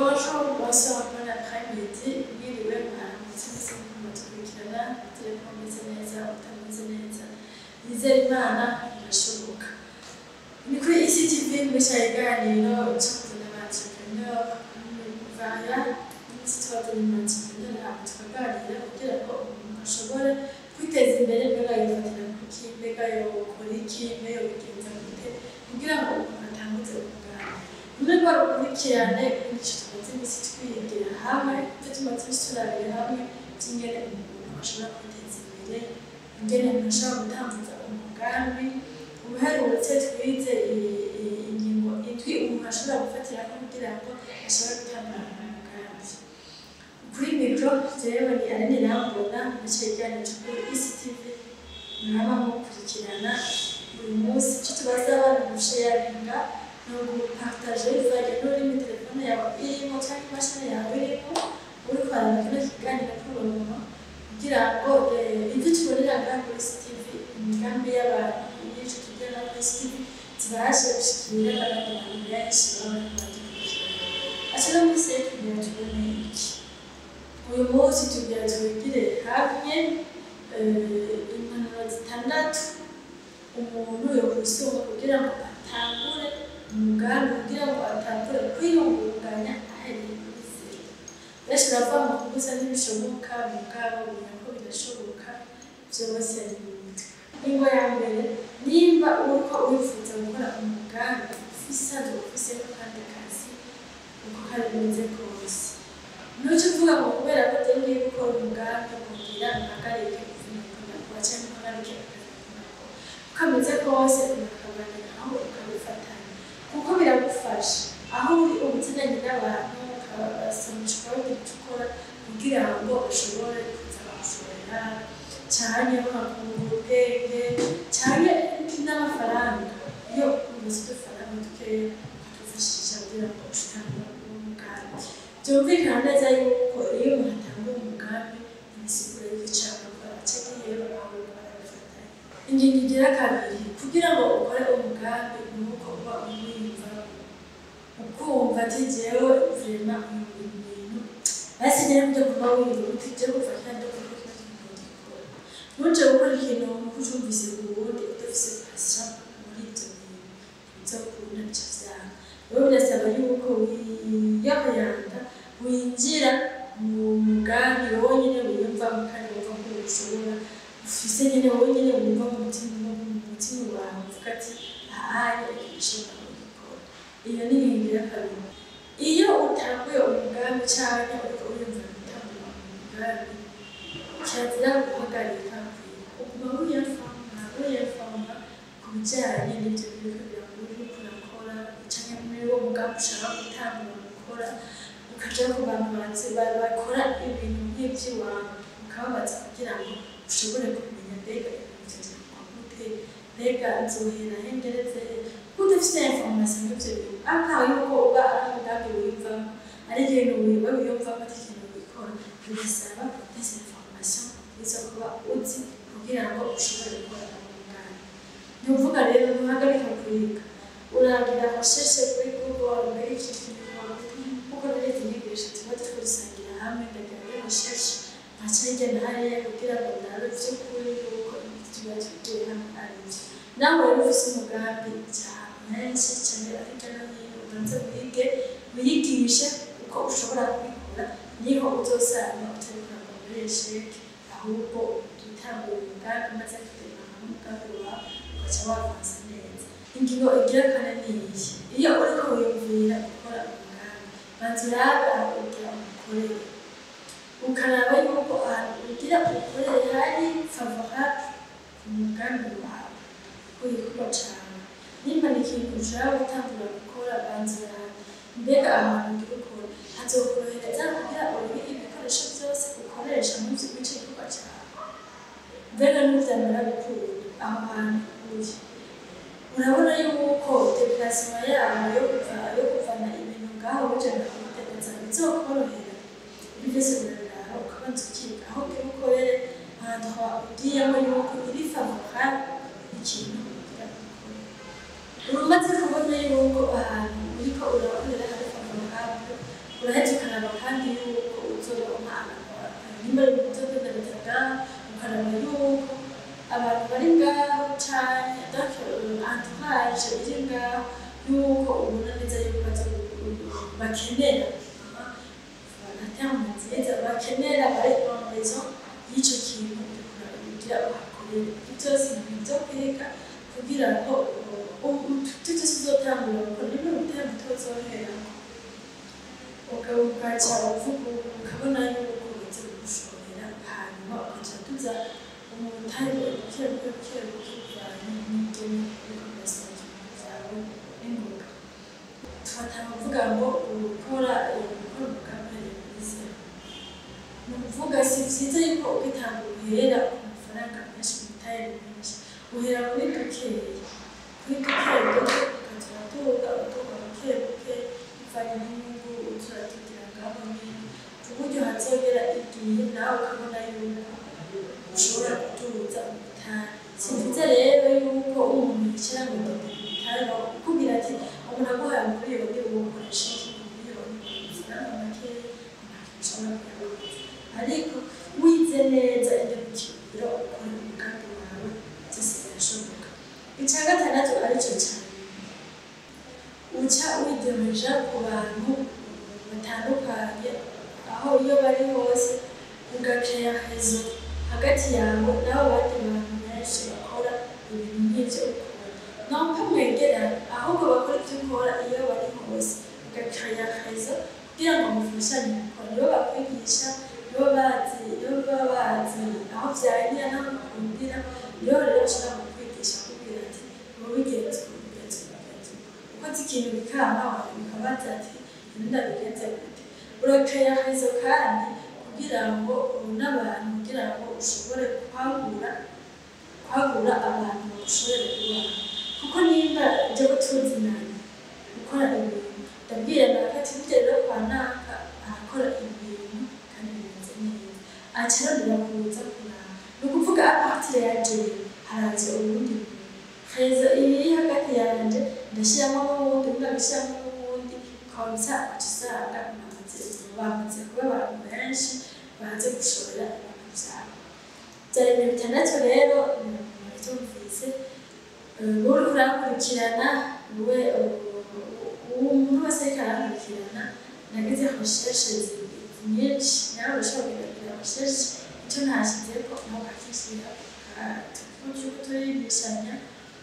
Bonjour, bonsoir, bon après-midi, mwiriwe, mwaramutse mwese muriko muradukurikirana, nizere ko mumeze neza, utameze neza, nizere Imana birashoboka. Ni kuri ICTV muri ca kiganiro co kuzana aba entrepreneur vaya iminsi tubazana aba entrepreneur hama tukaganira kugira ngo umuntu ashobore kwiteza imbere, mbega yofatira kuki, mbega yokora iki, mbega yobigenza gute kugira ngo umuntu atanguze umugambi. Muri rwa rukurikirane rw'inyigisho tumaze imisi twigira hamwe, ivyo tumaze imisi turabira hamwe vy'ingene umuntu ashobora kwiteza imbere, ingene umuntu ashobora gutanguza umugambi. Ubuherutse twize ingingo indwi umuntu ashobora gufatirako kugira ngo ashobore gutangura umugambi. Kuri micro jewe ni Aline Irambona, muri ico kiganiro co kuri ICTV mwaba mukurikirana buri munsi. Ico tubasaba ni ugusharinga no gupartager bivanye n'ururimi telefone yawe irimo canke imashini yawe irimo uriko uraraba kino kiganiro k'ubuntu, kugira ngo ivyo tubonera ngaha kuri ICTV, imigambi y'abantu, inyigisho tugira ngaha kuri ICTV zibashe gushikira n'abandi bantu benshi baba bariko baradukurikirana. Aca uno munsi rero tugira tubone iki? Uyu munsi tugira twigire hamwe impanuro zitandatu umuntu yokwisunga kugira ngo atangure umugambi, kugira ngo atangure kwiyungunganya ahereye kuri zero. Benshi baravuga ngo kubuza ntibishoboka, mugabo ubona ko birashoboka, vyose ni mu mutwe. Ingingo ya mbere: nimba uriko wifuza gukora umugambi usanzwe ufise n'akandi kazi, uko kameze kose, ntuce uvuga ngo kubera ko jewe ngiye gukora umugambi kugira mpagarike ivyo nariko ndakora canke mpagarike akazi nariko ndakora. Uko kameze kose urakabandanya aho ukabifatanya, kuko biragufasha aho uri ubuzinanye n'abantu, ukabasomesha, ukababwira ico ukora kugira ngo bashobore kuza bagushorera, canke bakakungura ubwenge, canke n'amafaranga. Iyo uronse udufaranga dukeya ukadufashisha kugira ngo uce utangura uwo mugambi. Vyumvikana neza yuko iyo umuntu atangura umugambi ntibisigura yuko ico akora aca agiheba, ahubwo arabifatanya. Ingingo igira kabiri: kugira ngo ukore umugambi nuko uba uwiyumvamo, ukumva ati jewe vraiment ibi bintu basi nyene kuja kuba wiyumva uti jewe kuva kera ndumva ko kino kintu nogikora. Ntuje gukora ikintu nkuko ucumvise uwundi udafise passion muri ivyo bintu, ntibizokunda, bica vyanga. Rero birasaba yuko wiyorienta, winjira mu mugambi wowe nyene wiyumvamo kandi wumva ko ushobora, ufise nyene wowe nyene wumva mu mutima wawe, uvuga ati ahanye ishobora kugikora. Iyo ni ingingo ya kabiri. Iyo utanguye umugambi canke uriko uriyumvira gutangura umugambi, kirazira guhagarika kwiga, uguma wiyinforma, wiyinforma ku bijanye n'ivyo biriko uriko urakora canke muri uwo mugambi ushaka gutangura gukora, ukaja ku bantu bazi bakora ibintu nk'ivy'iwawe, ukababaza kugira ngo ushobore kumenya: mbega ibintu vyogenda gute, mbega nzohera he ngereze he? Kuko udafise information y'ivyo bintu, à part yuko uba ari umugambi wiyumvamo, ari ikintu wiyumvamo ati ikintu wikora, birasaba des informations uza kuba uzi kugira ngo ushobore gukora uwo mugambi. Ni ukuvuga rero ntuhagarika kwiga, uragira recherche kuri Google: mbega iki kintu gikora gute? Nkuko rero izi nyigisho tuba turiko dusangira hamwe, ndagira muri recherche, nkaca hirya na hariya kugira ngo ndabe vy'ukuri yuko ivyo tuba twigiye hamwe ari vyo. Nawe rero ufise umugambi, ja ahantu henshi canke hirya no hino, ubanze wige, wiyigishe uko ushobora kubikora, niho uzosanga utariko uragwa muri échec, ahubwo utangura umugambi umaze kudémarra n'umugambi wawe ugaca wavansa neza. Ingingo igira kane ni iyi: iyo uriko wiyumvira gukora umugambi, banza urabe aho ugira uwukorere, ukaraba yuko ahantu ugira uwukorere hari favorable ku mugambi wawe, ku gikorwa cawe. Nimba ni ikintu ushaka gutangura gukora, banza urabe: mbega ahantu ugira ukore hazokorohereza kugira uronke ibikoresho vyose ukoresha muri ico gikorwa cawe? Mbega nivyamara gukunda, aho hantu uri urabona yuko déplacement yaho yo kuvana ibintu ngaho ujana kubidandaza bizokorohera? Ibi vyose urabiraba, ukabanza ukiga aho ugira ukorere, ahantu ugiyemo yuko iri favorable ikintu ugira ukore. Umaze kubona yuko ahantu uriko urakorera hari favorable. Uraheza ukaraba kandi yuko uzoronka abantu, nimba ari uzodondoreza ngaho, ukaraba yuko abantu bari ngaho canke donc entourage iri ngaho, yuko ubona neza yuko bakenera na terme nziza, bakenera, bari en besoin y'ico kintu uriko uragira uhakorere. Ivyo vyose ni ibintu vyo kwiga kugira ngo ivyo vyose uzotangura gukora, nimba umutahe muto uzoherako, ugaca uvuga ukabona yuko biza kugushorera, hanyuma ukaca tuza umutahe buke buke buke buke, bivanye n'ingene uriko urasohoka ibintu vyawe n'ingoga. Tubatanga kuvuga ngo gukora umugambi uhereye kuri zéro, ni ukuvuga si vyiza yuko ugitanga uhera ku mafaranga menshi, ku mitahe myinshi. Uhera kuri dukeya, kuri duke duke, ukaza uraduga, uduga buke buke, bivanye n'inyungu uza uratugira ngaho nyene, ku buryo hazogera igihe nawe ukabona yuko ushobora kuduza umutahe. Si vyiza rero yuko umuntu yicara ngo ndondera umutahe, ukubwira ati umuntu aguhaye miliyoni wokoresha iki? Miliyoni, amafaranga makeya, nta kintu ushobora kuyakoza. Ariko wize neza ingene ukibwira ukora umugambi wawe, vyose birashoboka. Ica gatandatu, arico ca nyuma, uca widemeja ku bantu batandukanye aho iyo bari hose, ugakeya réseau hagati yawe n'abo bandi bantu benshi bakora ibintu nk'ivyo ukora, non pas mwegerana, ahubwo bakora ivyo ukora. Iyo bari hose ugakeya réseau kugira ngo mufashanye gukora. Nibo bakwigisha, nibo bazi, nibo baba bazi aho vyangira n'aho bikundira. Nibo rero bashobora kukwigisha, kukubwira ati wowe bigenze uku, bigenze uku, bigenze uku. Ukoze ikintu bikanka, ukabaza ati ibi ndabigenze gute? Urakeya réseau kandi kugira ngo n'abantu, kugira ngo ushobore kwagura abantu bagushorere iwawe. Kuko nimba jewe tuzinanye gukora ibintu, ndabwira naka ati burya rero kwa naka arakora ibintu kandi bimeze neza, aca arondera kuza kuraba. Ni ukuvuga à partir ya jewe haraza uwundi muntu. Réseau iri hagati yanje, ndashiramo n'uwundi, uwundi agashiramo n'uwundi, comme ça uca usanga bamaze kuba abantu benshi baze gushorera ibintu vyabo. Vyari ibintu bitandatu rero muravyumvise. Wowe uriko urankurikirana, wowe umuntu wese ariko arankurikirana, nagize recherche nyinshi, nawe urashobora kugira recherche, ico ntashizeko nawe ukakishira, turiko turigishanya,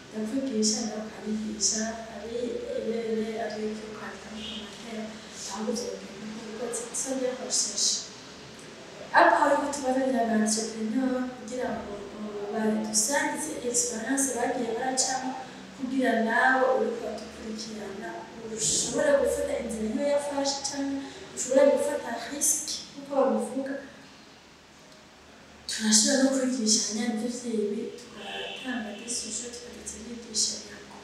ndakwigisha nawe ukabigisha. Ari erere ari kwandika muri commentaire, ahubwo vyogenda kuko ce sont des recherches. Après yuko tubazanira aba entrepreneur kugira ngo badusangize expérience bagiye baracamo, kugira nawe uriko uradukurikirana ushobore gufata inzira nk'iyo yafashe, canke ushobore gufata risque nkuko babivuga. Turashobora no kwigishanya nivyo vyibi, tugatanga des sujets, tukaza turigishanyako.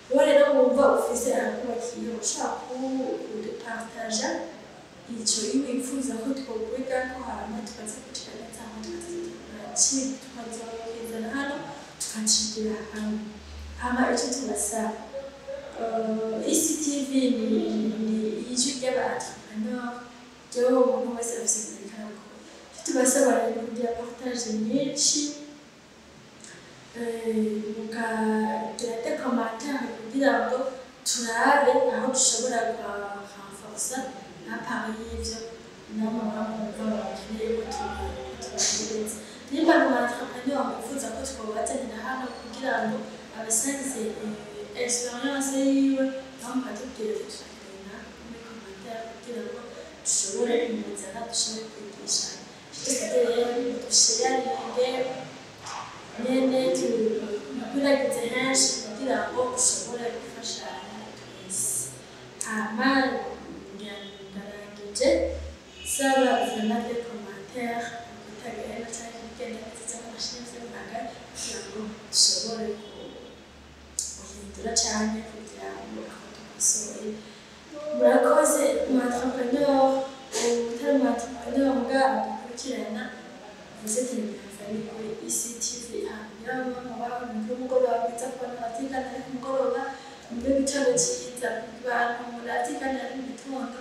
Wowe rero wumva ufise ahakubakiye, ushobora kudupartaja ico wifuza ko twokwigako, hama tukaza kwicara neza, hama tukazokizana hano tukacigira hamwe. Hama ico tubasaba, ECTV ni ijwi ry'aba entrepreneur, jewe umuntu wese afise ibintu ariko arakora. Ico tubasaba rero ni kugira partage nyinshi, mukagira des commentaires kugira ngo turabe aho dushobora renforcer. À part y'ivyo, namwe mwumva bakeneye ko tubahereza, nimba mu entrepreneur mwifuza ko twobazanira hano kugira ngo abasangize expérience yiwe, naho mukatubwira ati turakenera muri commentaire kugira ngo dushobore kumuzana, dushobore kwigishanya. Icyo rero, dusharinge nyene, tukwiragize henshi kugira ngo dushobore gufashanya twese. Hama ndarangije saba vraiment des commentaires kutagenda canke kugenda neza cyangwa amashini vy'amagara, kugira ngo dushobore guhindura canke kugira ngo aho dukosore. Murakoze. Mu entrepreneur, utari mu entrepreneur muga adukurikirana, vous êtes les bienvenus kuri ECTV. Hanyuma mubaho, mugire umugoroba mwiza ku bantu batikana ari ku mugoroba, mugire igitondo cyiza ku bantu muratikana ari mu gitondo.